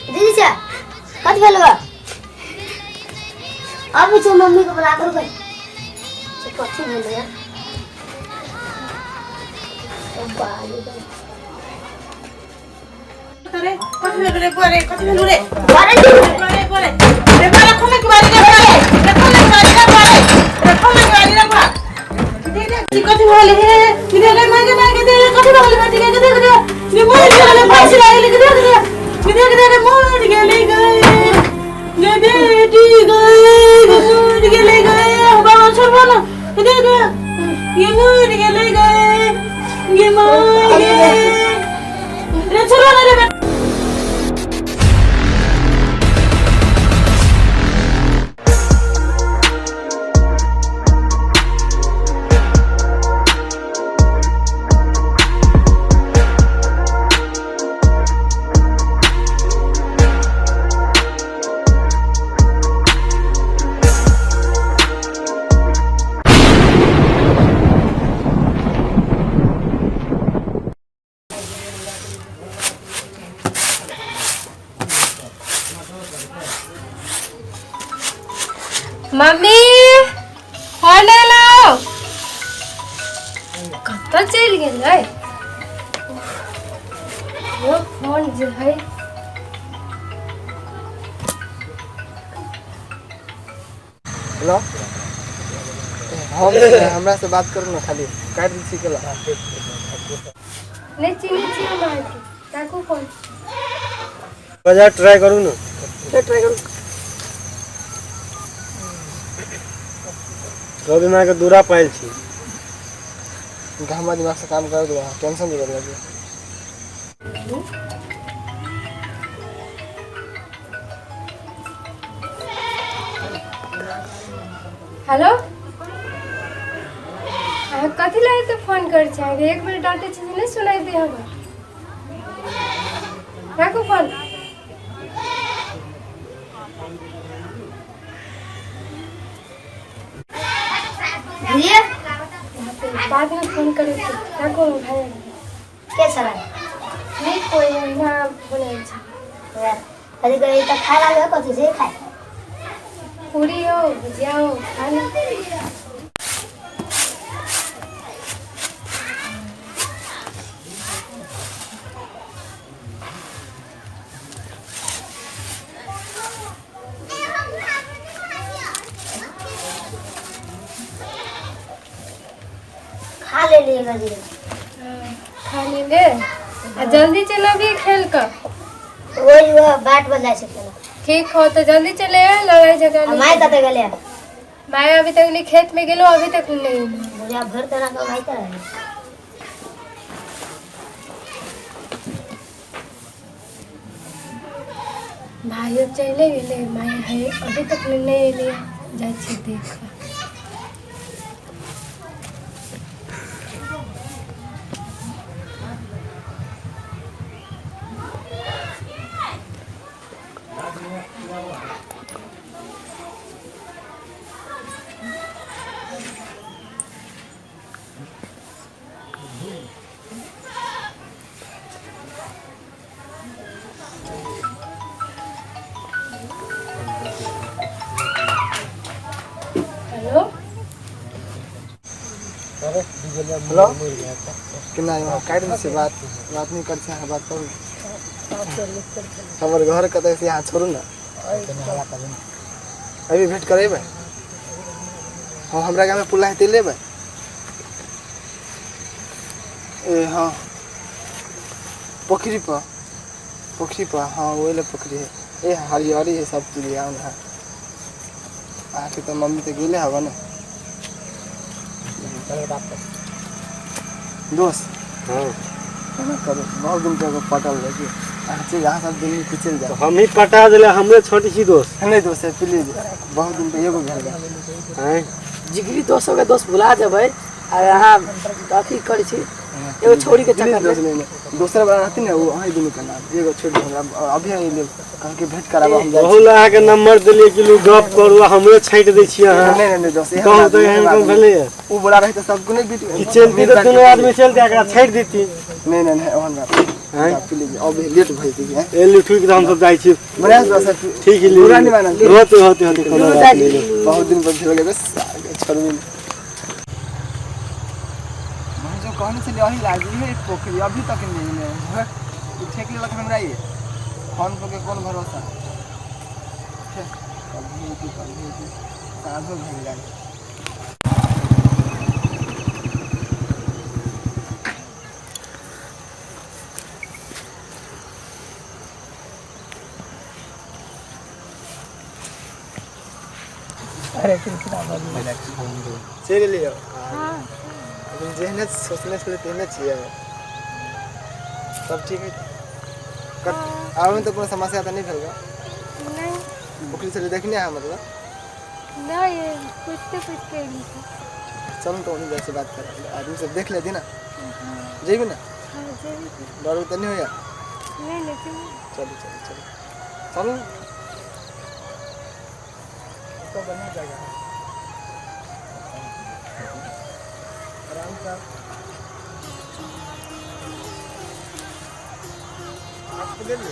दीदी से कथी भेल बा अभी छौ मम्मी के बुला कर से कथी भेल यार ओ बाली बा। रे कथी भेल रे बुआ रे कथी भेल रे अरे दीदी, बुआ रे बुआ रे रे बुआ रे खोल के बारी रे बुआ रे रे खोल के बारी रे बुआ रे रे खोल के बारी रे बुआ देख देख ई कथी भेल हे ई देख रे मार के मार के देख रे कथी भेल बेटी के देख रे रे मर गेल फांसी लागल के देख रे ई देख रे रे मर गेल गए गे बेटी गए गे मर गेल गए बाबा छोड़बो ना देख रे ये मर गेल गए गे मर गेल रे छोड़बो ना रे बेटा। मम्मी फोन एलो कतऽ चलि गेलै ओ फोन जे है हेलो हम हमरा से बात करू ना खाली काटि दै छी केला नहि चिन्है छी हम अहाँके राखू फोन बाजार ट्राई करू ना ट्राई करू रवि अहाँके दूरा पायल छी हमरा दिमाग से काम कर दो टेंशन नहीं लगे हेलो अहाँ कथी लए एते फोन करै छी अहाँके एक बेर डाँटै छी से नहि सुनाइ दे हमरा राखू फोन दीदी बादमे फोन करै छी राखू भाइ के छलै नहि कोइ अहिना फोन आयल छै कथी करै तऽ खाय लागल कथी से खाय पूरी हो भुजिया हो खा ले खा ले लिए गजी खा ले आ जल्दी चल अभी खेल कर वही वह बाट बदलाय छै केना ठीक हो तो जल्दी चले आ लड़ाई झगड़ा आ माय कतऽ गेलै माय अभी तक नहीं खेत में गेलो अभी तक नहीं बुझा भरि तना कमाइत रहे भाई अब चले गेलै माय है अभी तक नहीं एलै जाइ छी देख हेलो हेलो केना यौ काटि दै छियै बात बात नहि करै छी अहाँ बात करू हमर घर कतऽ से अहाँ छोड़ू ने अभी भेंट करेबै हँ हमरा गाममे पुला हेतै लेबै ए हँ पोखरी पर पोखरी पर हँ ओहि लए पोखरी है ए हरियरी है सब चीज आउ ने अहाँके तऽ मम्मी तऽ गेले हवा ने दोस्त हाँ केना करू बहुत दिन के पटल रहै की अहाँ चलि अहाँ सब दुनू के चलि जाउ हम ही पटा दिले हमरे छोटी छी दोस्त नहि दोस्त प्लीज बहुत दिन पे एगो भेल बा। आँय जिगरी दोस्त हो गए दोस्त भुला जेबै आ अहाँ अथी करै छी एगो छौड़ी के प्लीज चक्कर दोस्त में नहीं नहीं दोसर वाला रहती ने वो अहीं दुनू के नाम एगो छोड़ दू हमरा अभी अहीं लेब कह के भेंट कराबा हम जाइ छी। बहु अहाँके नंबर देलियै कि लू गप करू आ हमरे छाँटि दै छियै अहाँ नहीं नहीं नहीं दोस्त एहन कहू बात तऽ नहीं, एहन एहन कोन बात नहीं। भेलैए उ बोला रहे तऽ सबको नहीं बीट कि चलती तऽ दुनू आदमी चलते एकरा छाँटि देती नहीं नहीं नहीं ओहन बात आँय? पी लीजिए अब लेट भऽ जेतै हैं ए लू ठीक तऽ हमसब जाइ छी। बढ़िया से सर। ठीक है। बुरा नहीं मानल। होते होते होते कोनो बात नहीं ले। बहुत दिन पर भेल बस छोड़बे नहीं। हम जो कहने छलियै अही लागी है पोखरी, अभी तक नहीं एलै है। ई ठेक लेलक हमरा। ये फोन पर के कोन भरोसा? छे, कभी हेतै कभी हेतै, साँझो भऽ गेल। चलि एलियै। लेकिन जेहने सोचने छलियै तेहने छियै। सब ठीक है? आबैमे तऽ कोनो समस्या तऽ नहि भेल? नहीं। पोखरी छलै देखने अहाँ मतलब? नहीं, पूछते पूछते एली। चलू तऽ ओनी जाइ छी बात करै। आदमी सब देख लेती ना। जेबी ना? हाँ, जेबी। डर तऽ नहीं होइया? नहीं नहीं, जेबी। चलू चलू चलू चलू। तो बढ़िया जगह है, आराम से। आपको ले लो।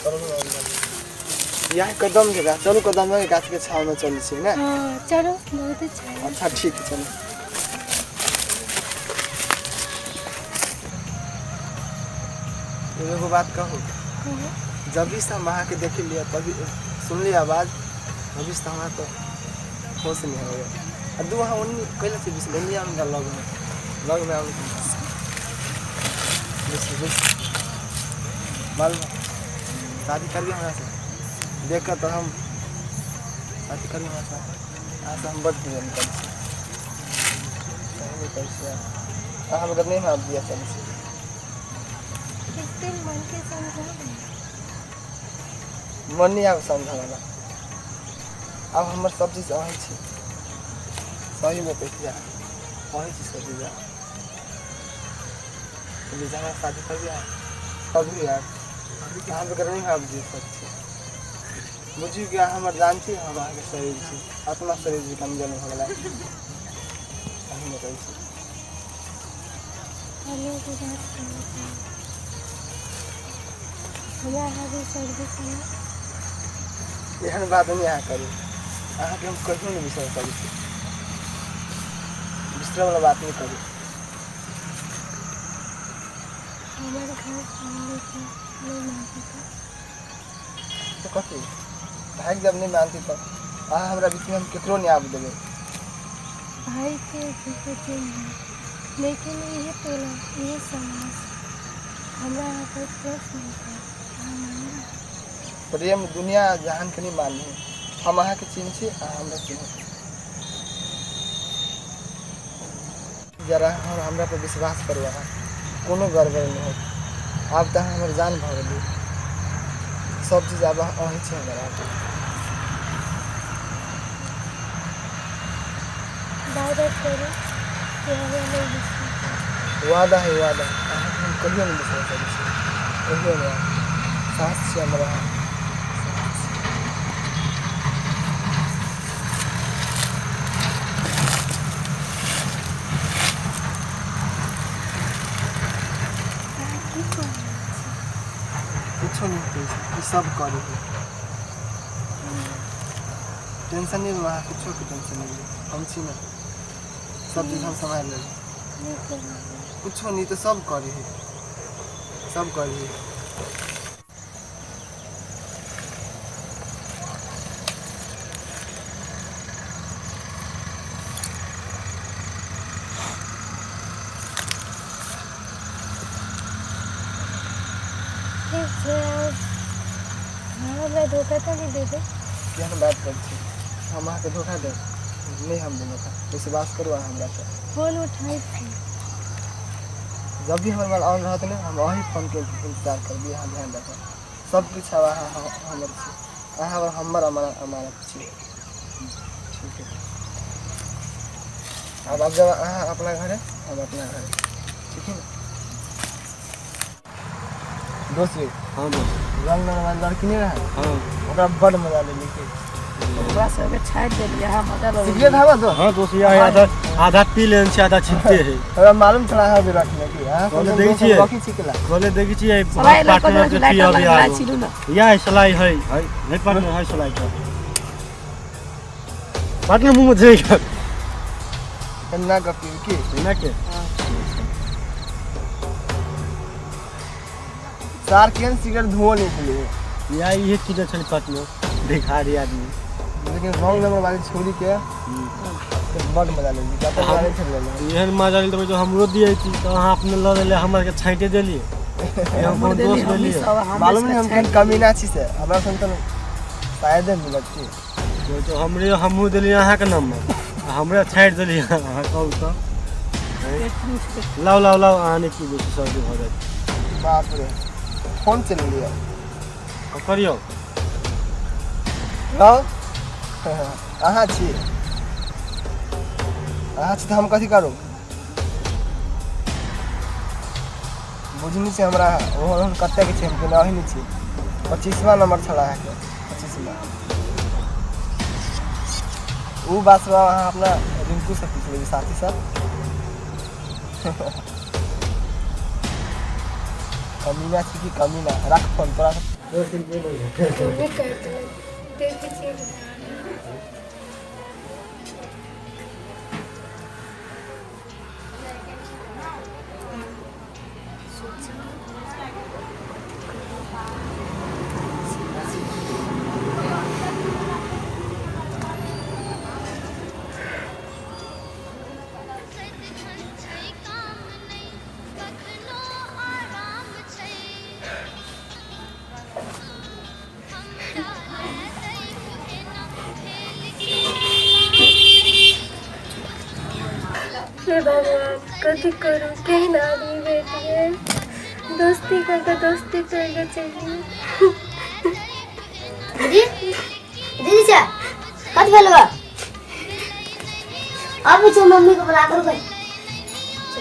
चलू अंदर। यह कदम के गाछ, चलू कदम के गाछ के छाव में चलै छी ने। हाँ, चलो, बहुत अच्छा है। अच्छा ठीक है, चलू। एगो बात कहू? कहो। जब भी से हम अहाँके देख लिअ, तभी सुनली आवाज, तभी से हमरा तो होश नहीं हो गया। आ दू अहाँ ओन्नी कैला से बिसले ओन्नी आउ ने, लगमे लगमे आउ। बेसी बेसी मालूम, शादी करबी हमरा से? देख कऽ तऽ हम शादी करबी हमरा से? अहाँ से हम बड प्रेम करै छी, सही में करै छी। अहाँ बगैर नहीं हम जिया चलै छी। एक दिन मन के समझा। मन नहीं आब समझावला। आब हमर सब चीज अहीं छी। सहीमे कहै छी, अहीं छी सब चीज। प्लीज हमरा शादी करबी अहाँ? कभी यार, अहाँ बगैर नहीं हम जी सकै छी। बुझियौ कि अहाँ हमर जान छी, हम अहाँके शरीर छी, अपना शरीर जी कमजोर भऽ गेलै। सहीमे कहै छी। हेलो के बात करना चाहिए हमरा अहाँके सर्विस में। एहन बात नहि अहाँ करू। अहाँके हम कहियो नहि बिसरि सकै छी। बिसरैवला बात नहि करू। हमर घर फैमिली नहीं मानती। तऽ कथी भागि जब नहि मानती तऽ अहाँ हमरा बीचमे हम केकरो नहि आबऽ देबै। भाई के भी है, लेकिन ये टोला, ये समाज, हमरा अहाँ पर ट्रस्ट नहीं है, अहाँ मानू। प्रेम दुनिया जहानके नहि मानी। हम अहाँके चिन्ह छी, अहाँ हमरा चिन्ह। जरा हम हमरा पर विश्वास करू अहाँ, कोनो गड़बड़ नहि होत। आब तऽ अहाँ हमर जान भऽ गेली। सब चीज आब अहीं छी हमर आब। वादा करू कि हमरा नहीं बिसरब। वादा है, वादा। अहाँके हम कहियो नहि बिसरि सकै छी, कहियो नहि। सास छी हमर अहाँ, सास छी। अहाँ की कऽ रहल छी? कुछो नहि कहै छी। ई सब करै है। टेंशन नहि लू अहाँ, कुछो के टेंशन नहि लू। हम छी ने, सब चीज हम सम्हारि लेबै। नहि करू। कुछो नहीं तो सब करे है, सब करे है। ठीक छै। आब अहाँ हमरा धोखा तऽ नहि देबै? केहन बात करै छी? हम अहाँके धोखा देब? नहि हम देब धोखा। विश्वास करू अहाँ हमरा पर। फोन उठाइ छी। जब भी हमर मोबाइल ऑन रहत ने, हम अही फोनके इंतजार करबै। अहाँ ध्यान राखब। सब किछु आब अहाँ हमर छी। अहाँ हमर अमानत छी। ठीक है, आब आब जब अहाँ अपना घरे, हम अपना घरे। ठीक है ना दोस्त? हाँ दोस्त। रंग रंग वाली लड़की नहीं रहे? हाँ। ओकरा बड़ मजा लेली के ओकरा सबके छाँटि देलियै अहाँ मजा लऽ सिगरेट हवा दो। हाँ दोस्त, यह आधा आधा पी लेन छै, आधा छिपते है। हमरा मालूम छला अहाँ भी रखने की अहाँ कहले कोन देखै दोस्त छियै। रखी छी केला। कहले देखै छियै। सलाई लऽ कऽ पार्टनर के लाइटर पियब लगला आरो। छिलू ने। या सलाई है है नहीं पार्टनर है सलाई का पार्टनर मुंह में जाएगा। एना कऽ पीब की? ना के सार केहन सिगरेट धुओ निकली। या ये चीज छल पार्टनर भिखारी आदमी। लेकिन रॉन्ग नंबर वाली छोरी के तो बड मजा लेली, कतऽ जाने छलै ने। एहन मजा लेबै जो हमरो दिए छी तऽ अहाँ अपने लऽ लेलियै, हमरा के छाँटे देलियै। ई हम कोन दोस्त भेलियै? मालूम नहीं हम केहन कमीना छी से हमरा सन तऽ शायदे मिलत की। तो हमरे हमहूँ देलियै अहाँके नंबर आ हमरे छाँटि देलियै अहाँ। कहू तऽ, लाउ लाउ लाउ, अहाँ नहि पीबै छी, सर्दी भऽ जायत। बाप रे, फोन चलि गेलियै। करियौ। लाउ, अहाँ छी, अहाँ छी तऽ हम कथी करू? बुझनी छै हमरा ओहन ओहन कतेक छै, हम केना नहि छी। 25वां नंबर छल अहाँके, 25वां। ओ बात सब अहाँ अपना रिंकू से पूछ लेबै, साथी सब। कमीना छी की कमीना। राख फोन तोरा। फोने काटि देलक, देखै छियै। हे भगवान, कथी करू? केहन आदमी भेट गेल? दोस्ती कऽ कऽ दोस्ती तोड़ि कऽ चलि गेल। दीदी, दीदी से कथी भेल बा? अब जो मम्मी को बुला करू से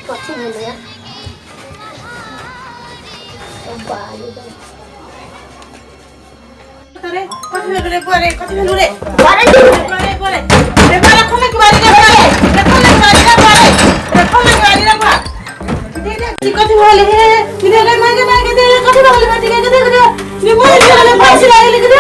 कथी भेल यार? ओ बाली बा। रे कथी भेल रे बुआ रे? कथी भेल रे? अरे। बुआ रे, बुआ रे रे, बुआ रे, खोल ना केवाड़ी रे, बुआ रे रे, खोल ना केवाड़ी रे, बुआ रे रे, खोल ना केवाड़ी रे, बुआ। देख देख, कथी भऽ गेलै? हे हे, देख रे, मार के मार के, देख कथी भऽ गेलै बेटी के? देख देख, रे मरि गेलै, फांसी लागल के।